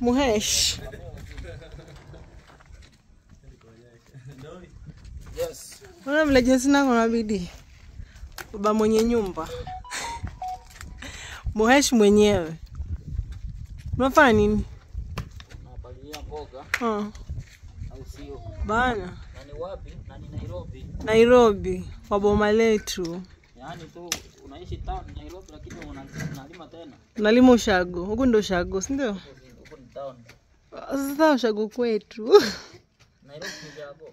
Muhesh. Yes. Unaona vile jinsi nako na bidii. Baba mwenye nyumba. Muhesh mwenyewe. Unafanya nini? Napalilia mboga. Au sio? Bana. Na ni wapi? Na ni Nairobi. Nairobi, kwa boma letu. Yaani tu unaishi town Nairobi lakini unalima tena. Unalima ushago. Huku ndio ushago, si ndio? Huku ni town. Sasa ushago kwetu. Nairobi ni ushago.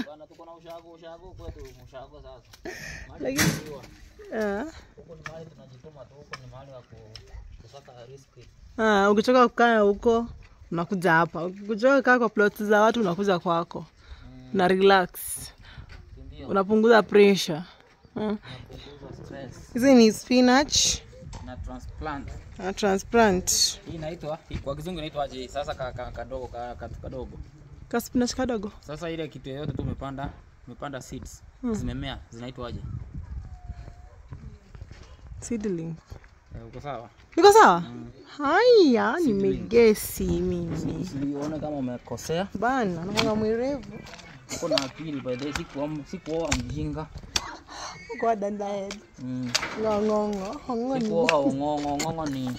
Bana tuko na ushago, ushago kwetu, ushago sasa. Lakini huku ni mahali tunajituma tu, huku ni mahali wa kusaka riziki. Ukichoka kukaa huko unakuja hapa. Ukichoka kukaa kwa plots za watu unakuja kwako. Na relax. Unapunguza pressure. Unapunguza stress. Hizi ni spinach na transplant. Na transplant. Hii inaitwa kwa kizungu inaitwa aje? Sasa kadogo kadogo. Ka spinach kadogo. Sasa ile kitu yoyote tu umepanda seeds zimemea zinaitwa aje? Seedling. Uko sawa? Niko sawa? Haya, nimegesi mimi. Usione kama umekosea. Bana, naona mwerevu. Uko na akili by the way, sikuoa mjinga. Uko danda head. Ngongo, ngongo. Sikuoa ngongo, ngongo ni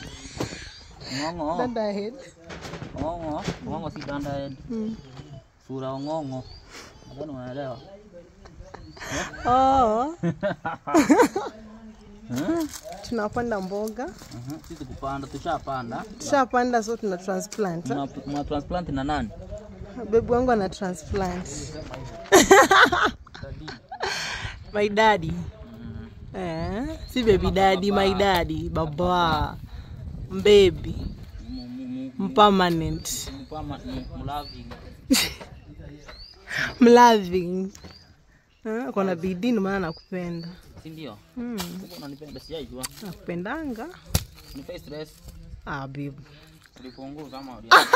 ngongo. Danda head. Ngongo, ngongo si danda head. Sura ngongo. Nadhani unaelewa. Oh. Tunapanda mboga. Sisi kupanda, tushapanda. Tushapanda, so tuna transplant. Tuna transplant na nani? Baby wangu ana transplant. My daddy. Si baby daddy, my daddy, baba. Baby. Permanent. Mloving. Kuna bidii ndio maana nakupenda. Si ndio? Uko unanipenda sijaijua. Nakupendanga. Nipe stress. Ah babe. Ulipunguza ama ulia?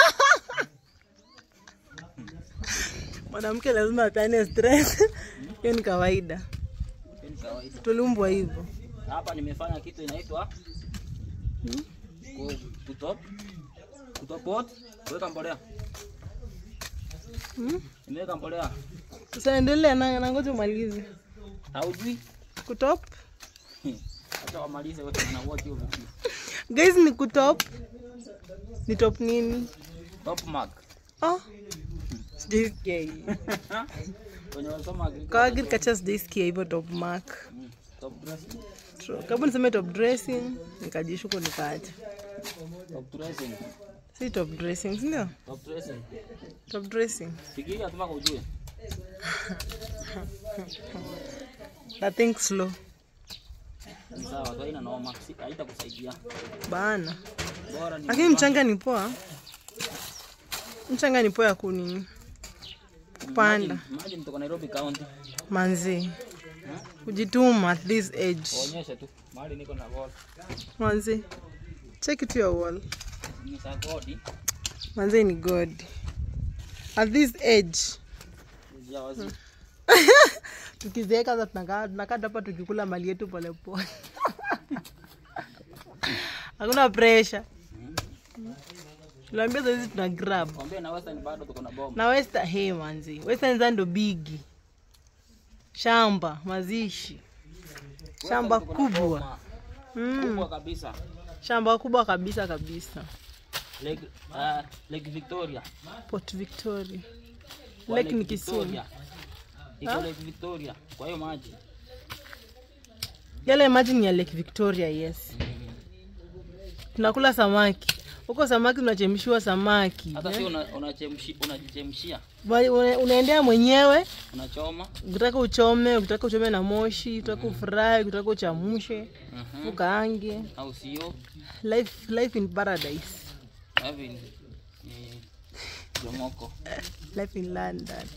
Mwanamke lazima apeane stress. Hiyo ni kawaida. Ni kawaida. Tuliumbwa hivyo. Hapa nimefanya kitu inaitwa kutop kuweka mbolea. Nimeweka mbolea. Sasa endelea na ngoja umalize. Haujui? Kutop? Acha wamalize wote na wote hiyo vitu. Guys, ni kutop. Ni top nini? Top mark. Oh. Sijaisikia hii. Wenye wanasoma agriculture. Kwa agriculture sijaisikia hivyo top mark. Top dressing. Karibu niseme top dressing, nikajishuku nikaacha. Top dressing. Si top dressing, si ndio? Top dressing. Top dressing. Fikiria tu mpaka ujue. I think slow. Sawa, kwa ina noma, haitakusaidia. Bana. Bora ni. Lakini mchanga ni poa. Mchanga ni poa ya kunini? Kupanda. Maji mtoka Nairobi County. Manzi. Kujituma at this age. Onyesha tu. Mahali niko na wall. Manzi. Check it your wall. Ni sa God. Manzi ni God. At this age. Tukizeeka sasa tunakaa hapa tukikula mali yetu pole pole. Hakuna pressure. Tunaambia sasa tuna grab. Mwambie na Western bado tuko na bomba. Na Western, hey manzi. Western ndo big. Shamba, mazishi. Shamba kubwa. Kubwa kabisa. Shamba kubwa kabisa kabisa. Lake Victoria. Port Victoria. Lake ni Kisumu. Iko Lake Victoria. Kwa hiyo maji. Yale maji ni ya Lake Victoria, yes. Tunakula samaki. Huko samaki unachemshiwa samaki. Hata sio unajichemshia. Unaendea mwenyewe. Unachoma. Ukitaka uchome, ukitaka uchome na moshi, ukitaka ufry, ukitaka uchamushe, ukaange. Au sio? Life in paradise. Life in Jomoko. Life in London.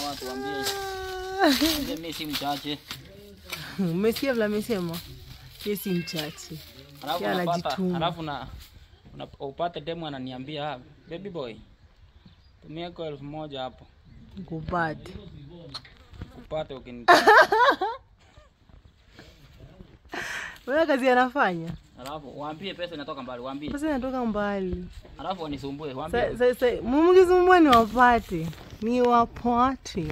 Watu waambie. Mimi si mchache. Umesikia vile amesema? Yeye si mchache. Alafu na upate demu ananiambia, baby boy, tumia kwa 1000 hapo. Kupate. Kupate ukini. Wewe kazi anafanya? Alafu waambie pesa inatoka mbali, waambie. Pesa inatoka mbali. Alafu wanisumbue, waambie. Sasa mkisumbua ni wapate. Ni wapate.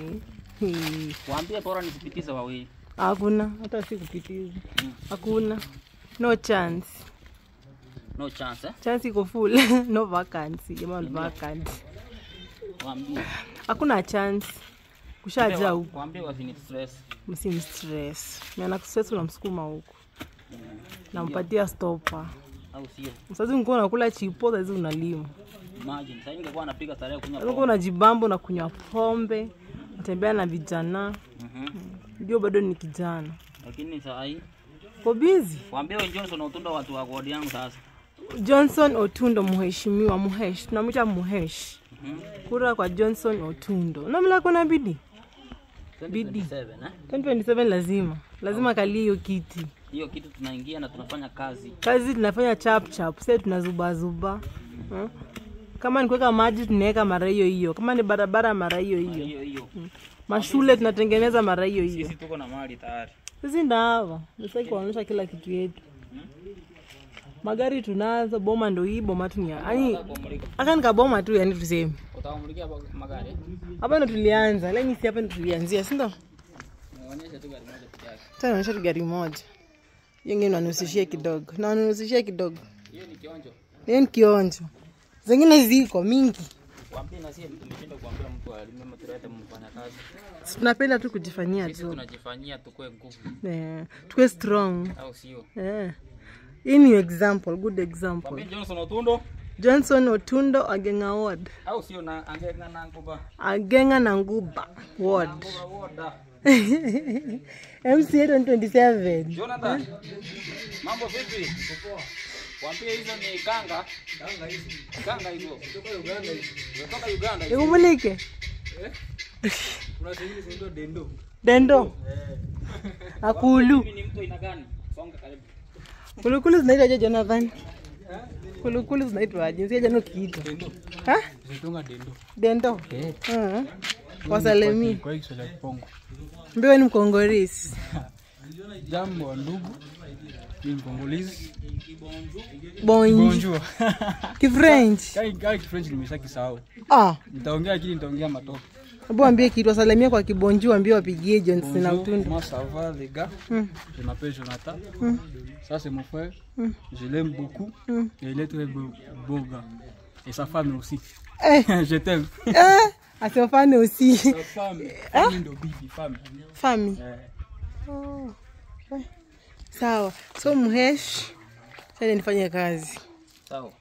Waambie bora nisipitize wawili. Hakuna, hata sikupitiza. Hakuna. No chance. No chance, eh? Chance iko full. No vacancy. Jamaa vacant. Waambie. Hakuna chance. Kushajaa huko. Waambie wasini stress. Msini stress. Maana kustress unamsukuma huko. Nampatia stopper. Au sio? Sasa ungekuwa unakula chipo, sasa unalima. Imagine, sasa ningekuwa napiga starehe kunywa pombe. Ungekuwa unajibamba na kunywa pombe, unatembea na vijana. Ndio bado ni kijana. Lakini sasa hii uko busy. Waambie Johnson Otundo watu wa ward yangu sasa. Johnson Otundo mheshimiwa, Muhesh. Tunamwita Muhesh. Kura kwa Johnson Otundo. Na mla kuna bidii. Bidii. 2027, eh? 2027 lazima. Lazima kalie hiyo kiti. Hiyo kitu tunaingia na tunafanya kazi. Kazi tunafanya chap chap, sasa tunazuba zuba. Kama ni kuweka maji tunaweka mara hiyo hiyo. Kama ni barabara mara hiyo hiyo. Hiyo hiyo. Mashule tunatengeneza mara hiyo hiyo. Sisi tuko na mali tayari. Sisi ndava. Sasa kuonyesha kila kitu yetu. Magari tunazo, boma ndo hii, boma tu ni ya. Yaani aka nikaboma tu yani tuseme. Utamulikia magari? Hapa ndo tulianza. Let me see, hapa ndo tulianzia, si ndio? Nionyeshe tu gari moja peke yake. Tena nionyeshe tu gari moja. Hiyo ngine unanihusishia kidogo. Na unanihusishia kidogo. Hiyo ni kionjo. Hiyo ni kionjo. Zingine ziko mingi. Waambie na sisi tumeshinda kuambia mtu alime matulete mfanya kazi. Tunapenda tu kujifanyia Sisi tu. tunajifanyia tukue nguvu. Tukue strong. Au sio? Hii ni example, good example. Waambie Johnson Otundo. Johnson Otundo Agenga Ward. Au sio na Agenga na Nguba. Agenga na Nguba Ward. Nguba Ward. MCA 2027. Jonathan. Mambo vipi? Waambie hizo ni kanga. Kanga hizo. Kanga hizo. Kutoka Uganda hizo. Kutoka Uganda hizo. Ikumulike. Kuna zingine zinaitwa dendo. Dendo. Akulu. Mimi ni mtu aina gani? Songa karibu. Kulukulu zinaitwa aje Jonathan? Kulukulu zinaitwa aje? Nsikia jana ukiitwa. Dendo. Ha? Zinaitwa dendo. Dendo. Wasalemi. Kwa hiyo cha Kongo. Mbona ni Mkongolisi? Jambo ndugu. Ni Mkongolisi. Bonjour. Bonjour. Kifrench. Kai Kifrench nimeshakisahau. Ah. Nitaongea lakini nitaongea matope. Hebu ambie kitu, wasalimie kwa kibonju, ambie wapigie Johnson Otundo. Comment ça va les gars? Je m'appelle Jonathan. Ça c'est mon frère. Je l'aime beaucoup. Et il est très beau, beau gars. Et sa femme aussi. Je t'aime. À sa femme aussi. Sa femme. Famille de bibi, femme. Famille. Oh. Sawa. So Muhesh, sasa nifanye kazi. Sawa.